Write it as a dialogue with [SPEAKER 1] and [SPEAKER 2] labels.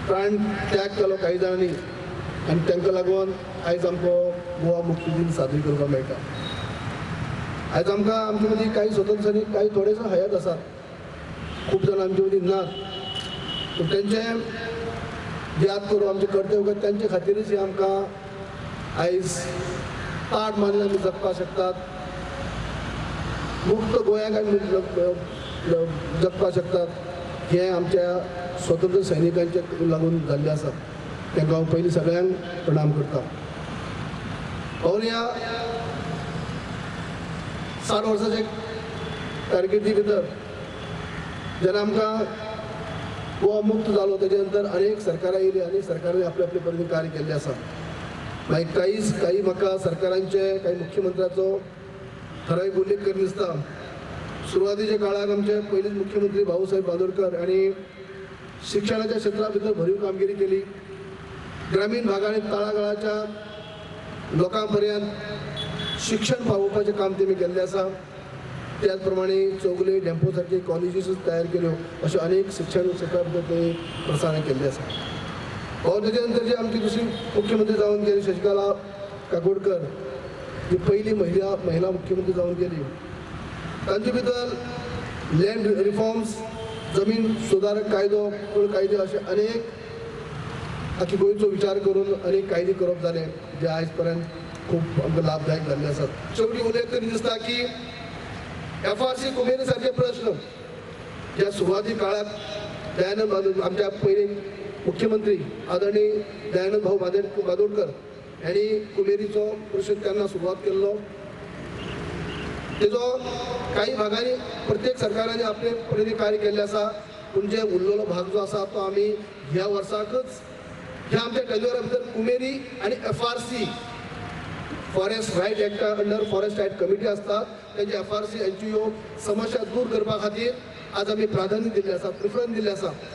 [SPEAKER 1] प्राण त्याग केलो काही जाणांनी आनी तांकां लागून आयज आमकां गोवा मुक्ती दिन साजरी करपाक मेळटा. आयज आमकां आमचे मदीं काही स्वतंत्र सैनीक काही थोडेसे हयात आसात, खूब जाण आमचे मदीं नात, पूण तेंचे याद करून आमचें कर्तव्य तांचे खातीरच हें आमकां आयज ताट मानून आमी जगपाक शकतात, मुक्त गोंयाक आमी जगपाक शकतात. हें आमच्या स्वतंत्र सैनिकांच्या लागून जाल्लें आसा. तांकां हांव पयलीं सगळ्यांक प्रणाम करता. पावून ह्या 60 वर्साचे कारकिर्दी भितर जेन्ना आमकां गोवा मुक्त जालो, तेजे नंतर अनेक सरकारां येयली आनी सरकारांनी आपले आपले परीन कार्य केल्लें आसा. मागीर कांयच काही म्हाका सरकारांचे, काही मुख्यमंत्र्याचो ठरावीक उल्लेख करीन दिसता. सुरवातीच्या काळार आमचे पयलींच मुख्यमंत्री भाऊसाहेब बांदोडकर हांणी शिक्षणाच्या क्षेत्रा भितर भरीव कामगिरी केली. ग्रामीण भागांनी, तळागाळाच्या लोकां पर्यंत शिक्षण पावोवपाचें काम तेमी केल्लें आसा. त्याच प्रमाणे चौगुले, डेम्पो सारखे कॉलेजीस तयार केल्यो. अश्यो अनेक शिक्षण क्षेत्रा भितर ते प्रसारण केल्लें आसा. भाऊ, तेच्या नंतर जी आमची दुसरी मुख्यमंत्री जावन गेली, शशिकला काकोडकर, जी पहिली महिला महिला मुख्यमंत्री जावन गेली, तांचे भितर लँड रिफॉर्म्स, जमीन सुधारक कायदो, कुळ कायदे अशे अनेक आखी गोंयचो विचार करून अनेक कायदे करप जाले, जे आयज पर्यंत खूब आमकां लाभदायक जाल्ले आसात. शेवटी उल्लेख करीन दिसता की एफआरसी, कुमेरी सारखे प्रश्न ज्या सुरवाती काळात दयानंद बांदोड, आमच्या पयले मुख्यमंत्री आदरणीय दयानंद भाऊ बांदोडकर यांनी कुमेरीचो प्रश्न त्यांना सुरवात केल्लो. तेजो काही भागांनी प्रत्येक सरकारांनी आपले परीने कार्य केल्लें आसा, पूण जे उरलेलो भाग जो आसा तो आमी ह्या वर्साकच, ह्या आमच्या टेन्युअरा भितर कुमेरी आनी एफआरसी, फॉरेस्ट रायट एक्टा अंडर फॉरेस्ट रायट कमिटी आसतात, तेंचे एफआरसी यांची ह्यो समस्या दूर करपा खातीर आज आमी प्राधान्य दिल्लें आसा, प्रिफरन्स दिल्लें आसा.